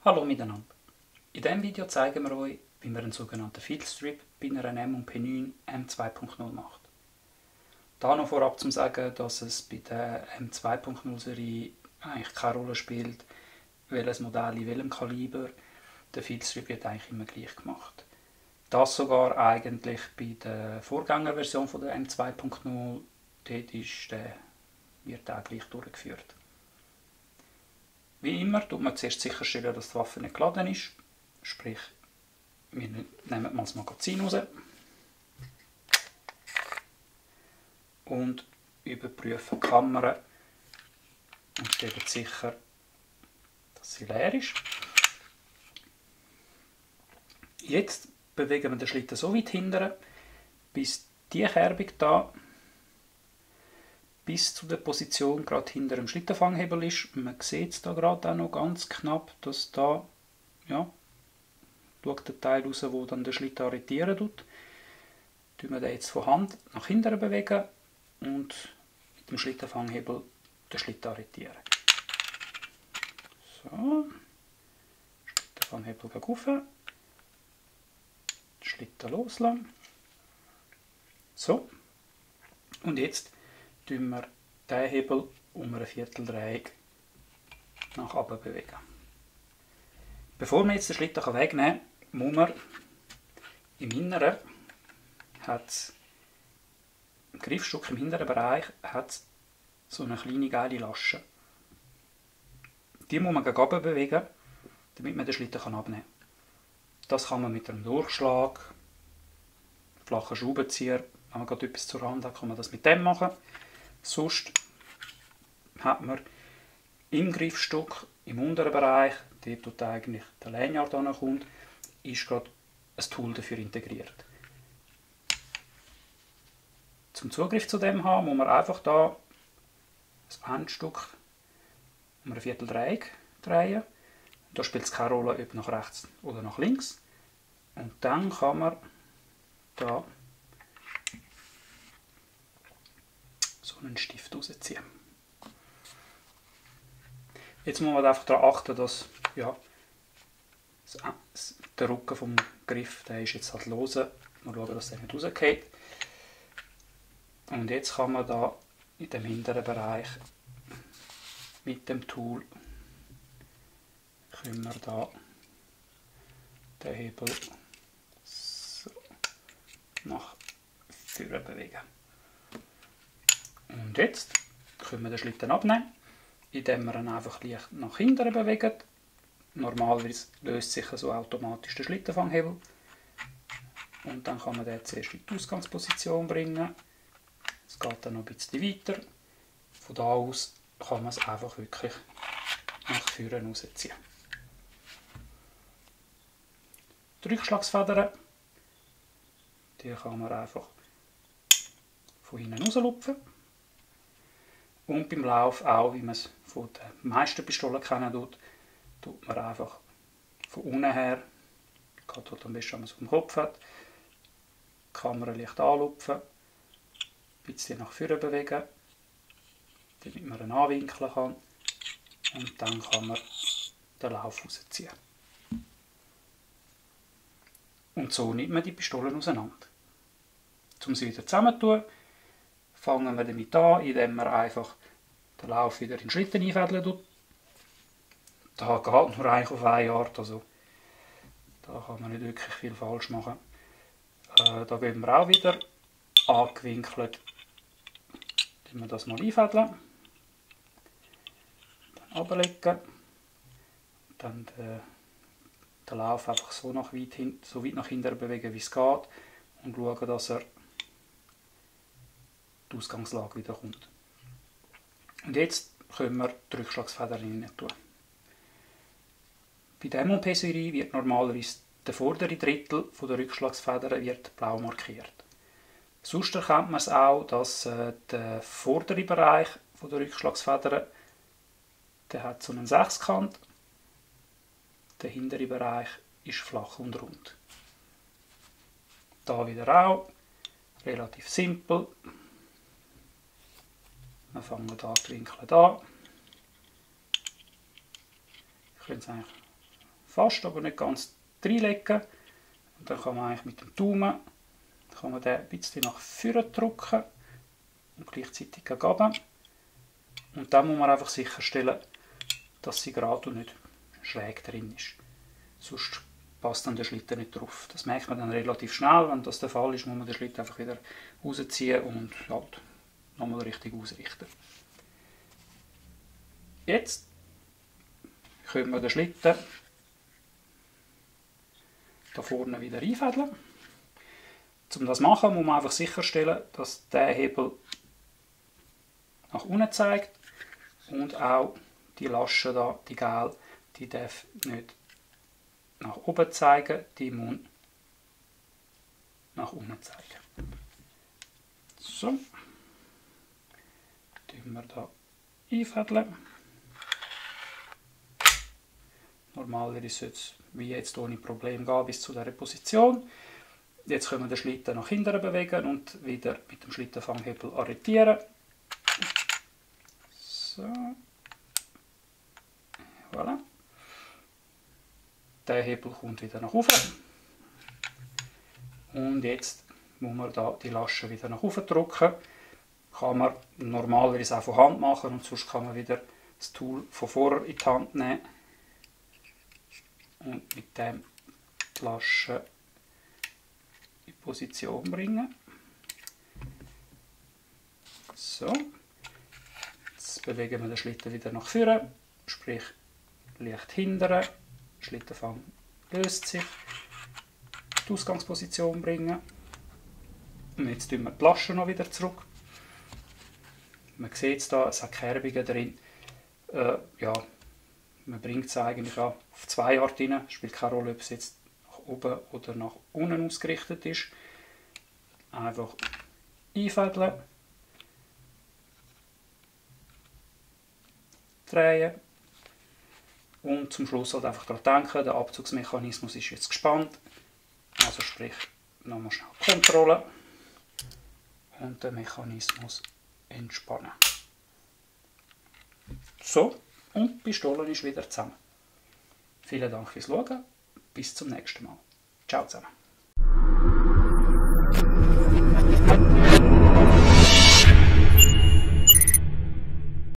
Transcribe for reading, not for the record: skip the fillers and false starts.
Hallo miteinander. In diesem Video zeigen wir euch, wie man einen sogenannten Filstrip bei einer M&P9 M2.0 macht. Da noch vorab zu sagen, dass es bei der M2.0 Serie eigentlich keine Rolle spielt, welches Modell in welchem Kaliber. Der Filstrip wird eigentlich immer gleich gemacht. Das sogar eigentlich bei der Vorgängerversion von der M2.0, wird auch gleich durchgeführt. Wie immer tut man zuerst sicherstellen, dass die Waffe nicht geladen ist. Sprich, wir nehmen mal das Magazin raus und überprüfen die Kamera und stellen sicher, dass sie leer ist. Jetzt bewegen wir den Schlitten so weit hinten, bis die Kerbung da bis zu der Position gerade hinter dem Schlittenfanghebel ist. Man sieht es da gerade auch noch ganz knapp, dass da, ja, schaut der Teil raus, wo dann der Schlitten arretieren tut. Tun wir den jetzt von Hand nach hinten bewegen und mit dem Schlittenfanghebel den Schlitten arretieren. So, Schlittenfanghebel rauf, den Schlitten loslassen. So, und jetzt tun wir den Hebel um eine Vierteldrehung nach oben bewegen. Bevor wir jetzt den Schlitten wegnehmen können, muss man im Inneren im Griffstück im hinteren Bereich hat so eine kleine geile Lasche. Die muss man gegen oben bewegen, damit man den Schlitten abnehmen kann. Das kann man mit einem Durchschlag, flachen Schraubenzieher, wenn man gerade etwas zur Hand hat, kann man das mit dem machen. Sonst hat man im Griffstück, im unteren Bereich, dort wo eigentlich der Lanyard kommt, ist gerade ein Tool dafür integriert. Zum Zugriff zu dem haben, muss man einfach da das Endstück um eine Vierteldrehung drehen. Da spielt es keine Rolle, ob nach rechts oder nach links. Und dann kann man da so einen Stift rausziehen. Jetzt muss man einfach darauf achten, dass ja, der Rücken vom Griff, der ist jetzt halt lose. Mal schauen, dass der nicht rausgeht. Und jetzt kann man da in dem hinteren Bereich mit dem Tool können wir da den Hebel so nach vorne bewegen. Und jetzt können wir den Schlitten abnehmen, indem wir ihn einfach leicht nach hinten bewegen. Normalerweise löst sich so automatisch der Schlittenfanghebel. Und dann kann man den zuerst in die Ausgangsposition bringen. Es geht dann noch ein bisschen weiter. Von da aus kann man es einfach wirklich nach vorne rausziehen. Die Rückschlagsfedern, die kann man einfach von hinten rauslupfen. Und beim Lauf auch, wie man es von den meisten Pistolen kennen tut man einfach von unten her, gerade dort am besten, wenn man es auf dem Kopf hat, die Kamera leicht anlupfen, ein bisschen nach vorne bewegen, damit man ihn anwinkeln kann. Und dann kann man den Lauf rausziehen. Und so nimmt man die Pistolen auseinander. Um sie wieder zusammenzutun, fangen wir damit an, indem wir einfach den Lauf wieder in den Schlitten einfädeln. Da geht nur eigentlich auf eine Art, also da kann man nicht wirklich viel falsch machen. Da gehen wir auch wieder angewinkelt, indem wir das mal einfädeln, dann ablegen, dann den Lauf einfach so weit nach hinten bewegen, wie es geht und schauen, dass er die Ausgangslage wieder kommt. Und jetzt können wir die Rückschlagsfedern rein tun. Bei der M&P-Serie wird normalerweise der vordere Drittel der Rückschlagsfedern wird blau markiert. Sonst erkennt man es auch, dass der vordere Bereich der Rückschlagsfedern der hat so einen Sechskant. Der hintere Bereich ist flach und rund. Da wieder auch relativ simpel. Wir fangen da die Winkel an. Ich könnte es eigentlich fast, aber nicht ganz reinlegen. Und dann kann man eigentlich mit dem Daumen den ein bisschen nach vorne drücken und gleichzeitig gegen runter. Und dann muss man einfach sicherstellen, dass sie gerade und nicht schräg drin ist. Sonst passt dann der Schlitten nicht drauf. Das merkt man dann relativ schnell. Wenn das der Fall ist, muss man den Schlitten einfach wieder rausziehen und halt nochmal richtig ausrichten. Jetzt können wir den Schlitten da vorne wieder einfädeln. Um das zu machen, muss man einfach sicherstellen, dass der Hebel nach unten zeigt und auch die Lasche da, die gelbe, die darf nicht nach oben zeigen, die muss nach unten zeigen. So, tun wir da einfädeln. Normalerweise sollte es wie jetzt ohne Problem gehen bis zu dieser Position. Jetzt können wir den Schlitten nach hinten bewegen und wieder mit dem Schlittenfanghebel arretieren. So. Voilà. Der Hebel kommt wieder nach oben. Und jetzt muss man da die Lasche wieder nach oben drücken. Kann man normalerweise auch von Hand machen und sonst kann man wieder das Tool von vorher in die Hand nehmen und mit dem die Lasche in Position bringen. So, jetzt bewegen wir den Schlitten wieder nach vorne, sprich leicht hinten, Schlittenfang löst sich, die Ausgangsposition bringen. Und jetzt tun wir die Lasche noch wieder zurück. Man sieht es hier, es hat Kerbungen drin. Ja, man bringt es eigentlich auch auf zwei Arten rein. Es spielt keine Rolle, ob es jetzt nach oben oder nach unten ausgerichtet ist. Einfach einfädeln, drehen und zum Schluss halt einfach daran denken, der Abzugsmechanismus ist jetzt gespannt. Also sprich, nochmal schnell Kontrolle und den Mechanismus entspannen. So, und die Pistole ist wieder zusammen. Vielen Dank fürs Schauen, bis zum nächsten Mal. Ciao zusammen.